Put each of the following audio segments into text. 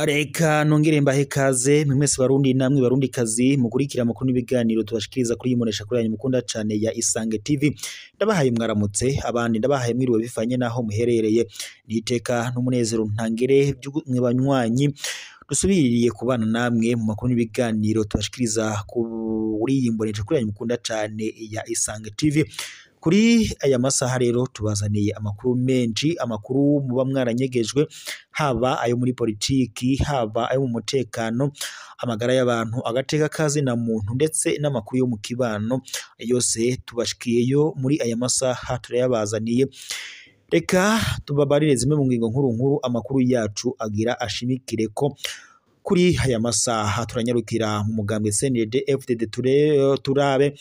Reka nongere mbahe ikaze mwe mwese Barundi namwe Barundi kazi mukurikira amakuru n'ibiganiro tubashikiriza kuri imonesha kuri yanyu mukunda cane ya Isange TV. Ndabahaye mwaramutse, abandi ndabahaye mwiriwe bivanye naho muherereye. Niteka n'umunezero ntangere mwe banywanyi dusubiriye kubana namwe mu makuru n'ibiganiro tubashikiriza kuri iyi mbonesha kuri yanyu mukunda cane ya Isange TV. Kuri aya masaha rero tubazaniye amakuru menshi, amakuru muba mwaranyegejwe, haba ayo muri politiki, haba ayo mu mutekano, amagara y'abantu, agateka kazi na muntu, ndetse n'amakuru yo mu kibano, yose tubashikiyeyo muri aya masaha turayabazaniye. Reka tubabarire zimwe mu ngingo nkuru nkuru amakuru yacu agira ashimikire ko kuri aya masaha. Turanyarukira mu mugambwe CNDD FDD turabe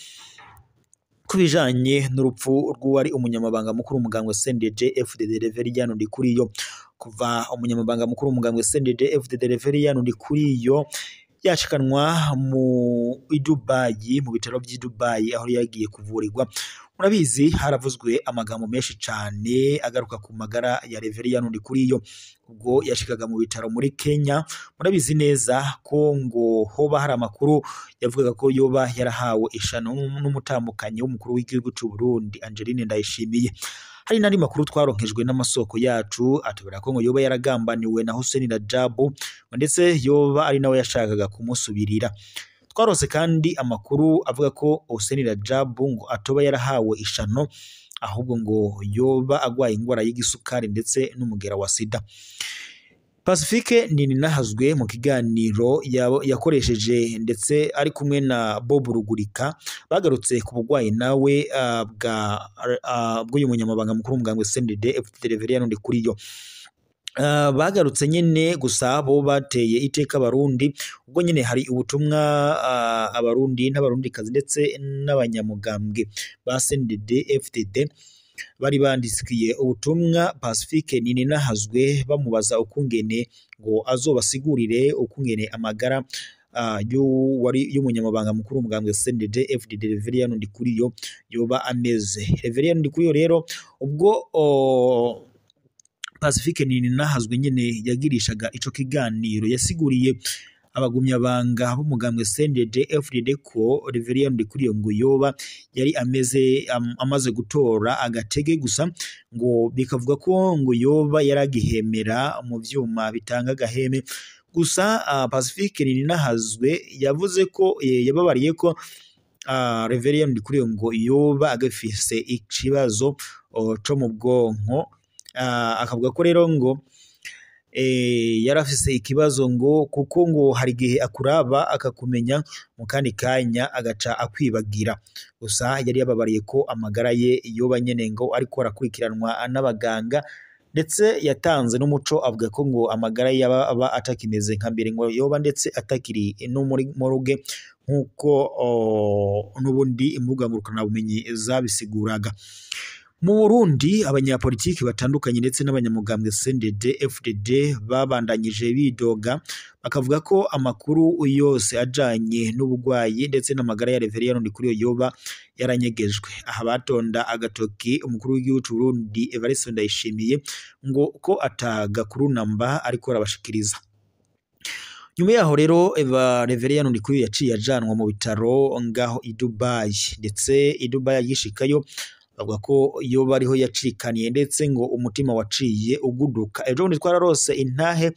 kubijanye n'urupfu rw'uwari umunyamabanga mukuru umugambwe CNDD FDD Reveriyano Ndikuriyo. Kuva umunyamabanga mukuru umugambwe CNDD FDD Reveriyano Ndikuriyo yashikanwa mu Dubai, mu bitaro by'i Dubai aho yagiye kuvurirwa, murabizi haravuzwe amagambo menshi cane agaruka ku magara ya Reveriyano Ndikuriyo ubwo yashikaga mu bitaro muri Kenya. Murabizi neza ko ngo hoba hari amakuru yavugaga ko yoba yarahawe ishano n'umutambukanyi w'umukuru w'igihugu c'u Burundi Angeline Ndayishimiye. Hari n'andi makuru twaronkejwe n'amasoko yacu atubwira ko ngo yoba yaragambaniwe na Hussein Rajabu, ndetse yoba ari nawe yashakaga kumusubirira. Twarose kandi amakuru avuga ko Hussein Rajabu ngo atoba yarahawe ishano, ahubwo ngo yoba agwaye ingwara y'igisukari ndetse n'umugera wa sida. Pacifique Nininahazwe mu kiganiro yakoresheje ndetse ari kumwe na Bob Rugurika bagarutse ku bugwayi nawe bw'uyu munyamabanga mukuru w'umugambwe CNDD FDD Reveriyano Ndikuriyo. Bagarutse nyene gusa bo bateye iteka Abarundi, ubwo nyene hari ubutumwa Abarundi n'Abarundikazi ndetse n'abanyamugambwe ba CNDD FDD bari bandikiye ubutumwa Pacifique Nininahazwe bamubaza ukungene ngo azobasigurire ukungene amagara y'umunyamabanga mukuru w'umugambwe CNDD FDD Reveriyano Ndikuriyo yoba ameze. Reveriyano Ndikuriyo rero ubwo Pacifique Nininahazwe nyene yagirishaga ico kiganiro yasiguriye abagumyabanga b'umugambwe CNDD FDD ko Reveriyano Ndikuriyo ngo yoba yari ameze amaze gutora agatege gusa, ngo bikavuga ko ngo yoba yaragihemera mu vyuma bitanga agaheme gusa. Pacifique Nininahazwe yavuze ko yababariye ko Reveriyano Ndikuriyo ngo yoba agafise ikibazo co mu bwonko. Akavuga ko rero ngo yarafise ikibazo ngo kuko ngo hari igihe akuraba akakumenya mu kandi kanya agaca akwibagira. Gusa yari yababariye ko amagara ye yoba nyene ngo ariko arakurikiranwa n'abaganga, ndetse yatanze n'umuco avuga ko ngo amagara ye aba atakimeze nka mbere, ngo yoba ndetse atakiri no muri moruge nk'uko n'ubundi imbuga ngurukanabumenyi zabisiguraga. Mu Burundi abanyapolitiki batandukanye ndetse n'abanyamugambwe CNDD FDD babandanyije bidoga bakavuga ko amakuru yose ajanye n'ubugwayi ndetse n'amagara ya Reveriyano Ndikuriyo yoba yaranyegejwe. Aha batonda agatoki umukuru w'igihugu c'u Burundi Evariste Ndayishimiye ngo ko atagakuru namba ariko arabashikiriza. Nyuma yaho rero Reveriyano Ndikuriyo yaciye ajanwa mu bitaro ngaho i Dubai, ndetse i Dubai agishikayo bavuga ko yoba ariho yacikaniye ndetse ngo umutima waciye uguduka. Ejo bundi twararose intahe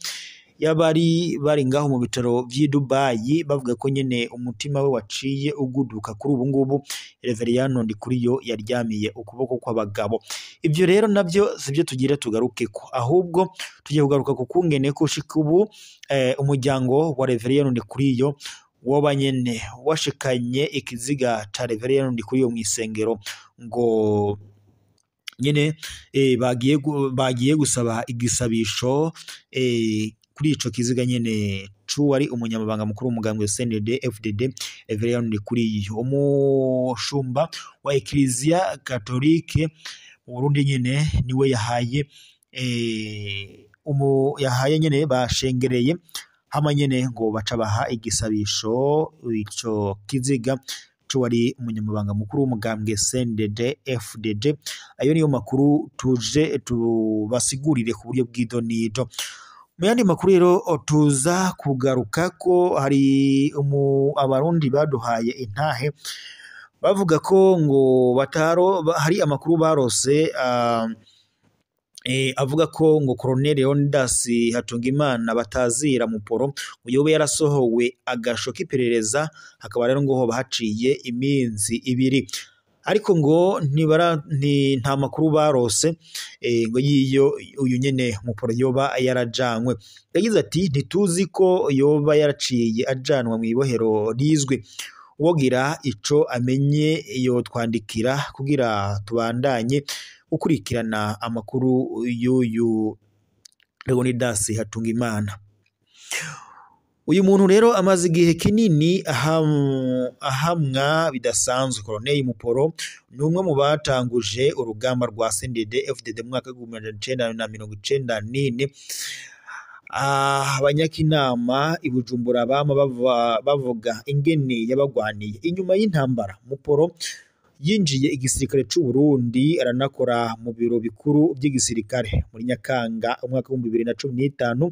y'abari bari ngaho mu bitaro vy'i Dubai bavuga ko nyene umutima we waciye uguduka. Kuri ubu ngubu Reveriyano Ndikuriyo yaryamiye ukuboko kw'abagabo. Ivyo rero navyo sivyo tugira tugarukeko, ahubwo tugiye kugaruka ku kungene ko ushika ubu umuryango wa Reveriyano Ndikuriyo woba nyene washikanye ikiziga ca Reveriyano Ndikuriyo mw'isengero, ngo nyene bagiye gusaba igisabisho kuri ico kiziga nyene c'uwari umunyamabanga mukuru w'umugambwe CNDD FDD Reveriyano Ndikuriyo. Umushumba wa Eklezia Katolike mu Burundi nyene niwe yahaye yahaye nyene bashengereye hama nyene ngo baca baha igisabisho ico kiziga c'uwari umunyamabanga mukuru w'umugambwe CNDD FDD. Ayo niyo makuru tuje tubasigurire ku buryo bw'idonido. Mu yandi makuru rero tuza kugaruka ko hari abarundi baduhaye intahe bavuga ko ngo bataro hari amakuru barose avuga ko ngo Colonel Leonidas Hatungimana batazira Muporo ngo yobe yarasohowe agasho k'iperereza, hakaba rero ngo hoba haciye iminsi ibiri, ariko ngo nta makuru barose ngo yiyo uyu nyene Muporo yoba yarajanywe. Yagize ati ntituzi ko yoba yaraciye ajanwa mu ibohero rizwi, uwogira ico amenye yotwandikira kugira tubandanye gukurikirana amakuru y'uyu Leonidas Hatungimana. Uyu muntu rero amaze igihe kinini ahamwa bidasanzwe. Colonel Muporo ni umwe mu batanguje urugamba rwa CNDD FDD mu mwaka w'igihumbi 1994. Abanyakinama i Bujumbura bama bavuga ingene yabagwaniye. Inyuma y'intambara Muporo yinjiye igisirikare c'u Burundi, aranakora mu biro bikuru by'igisirikare. Muri Nyakanga umwaka w'ibihumbi 2015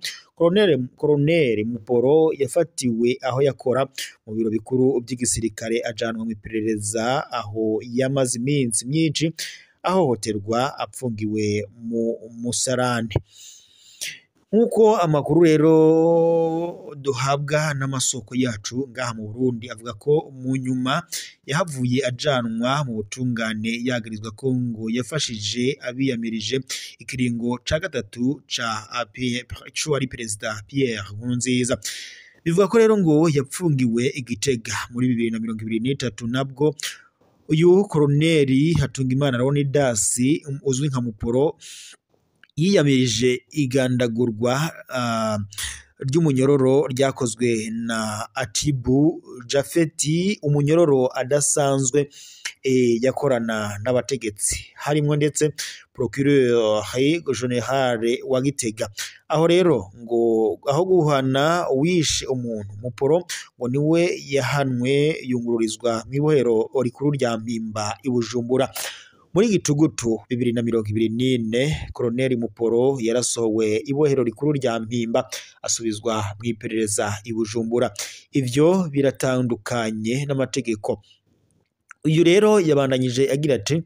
Colonel Muporo yafatiwe aho yakora mu biro bikuru by'igisirikare, ajanwa mu iperereza aho yamaze iminsi myinshi ahohoterwa apfungiwe mu musarane. Nk'uko amakuru rero duhabwa n'amasoko yacu ngaha mu Burundi avuga ko mu nyuma yahavuye ajanwa mu butungane yagirizwa ko ngo yafashije abiyamirije ikiringo ca gatatu ca c'uwari perezida Pierre Nkurunziza. Bivuga ko rero ngo yapfungiwe i Gitega muri 2023. Nabwo uyu Colonel Hatungimana Leonidas uzwi nka Muporo yiyamirije igandagurwa ry'umunyororo ryakozwe na Atibu Jafeti, umunyororo adasanzwe yakorana n'abategetsi harimwo ndetse procureur general wa Gitega. Aho rero ngo aho guhana wishe umuntu, Muporo ngo niwe yahanwe yungururizwa mw'ibohero rikuru rya Mpimba i Bujumbura. Muri Gitugutu 2024 Colonel Muporo yarasohowe ibohero rikuru rya Mpimba asubizwa mu iperereza i Bujumbura. Ivyo biratandukanye n'amategeko. Uyu rero yabandanyije agira ati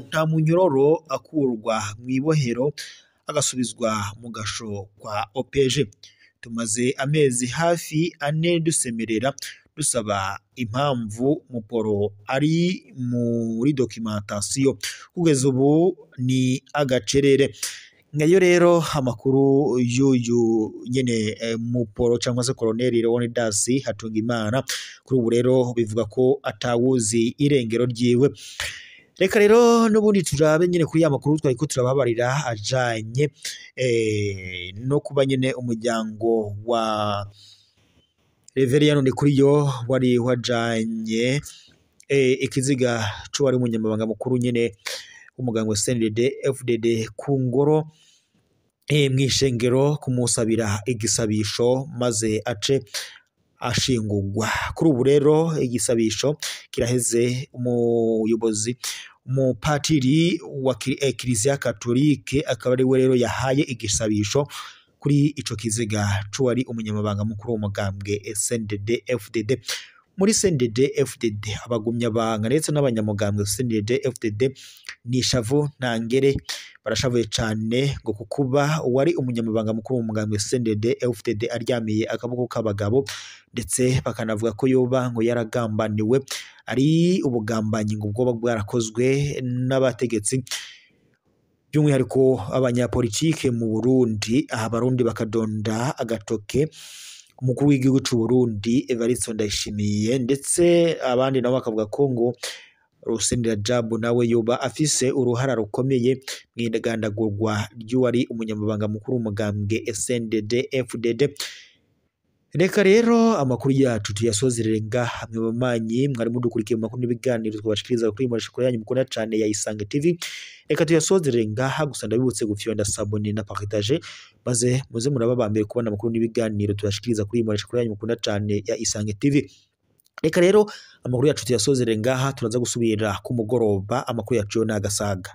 nta munyororo akurwa mu ibohero agasubizwa mu gasho kwa OPG. Tumaze amezi hafi ane dusemerera dusaba impamvu Muporo ari muri documentation, kugeza ubu ni agacerere. Ngayo rero amakuru y'uyu nyene Muporo cyangwa se Colonel Leonidas Hatungimana, kuri ubu rero bivuga ko atawuzi irengero ryiwe. Reka rero n'ubundi turabe nyene kuri ya makuru twariko turababarira ajanye no kuba nyene umuryango wa Reverien Ndikuriyo wari wajanye ikiziga c'uwari umunyamabanga mukuru nyene w'umugambwe CNDD FDD ku ngoro mw'ishengero kumusabira igisabisho maze ace ashingurwa. Kuri ubu rero igisabisho kiraheze, umuyobozi umupatiri wa Eklezia Katolike akaba ari we rero yahaye igisabisho kuri ico kiziga c'uwari umunyamabanga mukuru w'umugambwe CNDD FDD. Muri CNDD FDD abagumyabanga ndetse n'abanyamugambwe CNDD FDD ni ishavu ntangere, barashavuye cane ngo kukuba uwari umunyamabanga mukuru w'umugambwe CNDD FDD aryamiye akaboko k'abagabo, ndetse bakanavuga ko yoba ngo yaragambaniwe, ari ubugambanyi ngo bwoba bwarakozwe n'abategetsi by'umwihariko abanyapolitike mu Burundi. Aha abarundi bakadonda agatoke umukuru w'igihugu c'u Burundi Evariste Ndayishimiye, ndetse abandi nabo bakavuga ko ngo Rusendera Rajabu nawe yoba afise uruhara rukomeye mw'igandagurwa ry'uwari umunyamabanga mukuru w'umugambwe SNDD FDD. Reka rero amakuru yacu tuyasozerere ngaha mwe bamanyi mwari mudukurikiye mu makuru n'ibiganiro twabashikiriza kuri imbonesha yanyu mukunda cane ya Isange TV. Reka tuyasozerere ngaha, gusa ndabibutse gufyonda sabone na partage maze muze muraba ba mbere kubona amakuru n'ibiganiro tubashikiriza kuri imbonesha yanyu mukunda cane ya Isange TV. Reka rero amakuru yacu tuyasozere ngaha, turaza gusubira ku mugoroba. Amakuru yacu yo ni agasaga.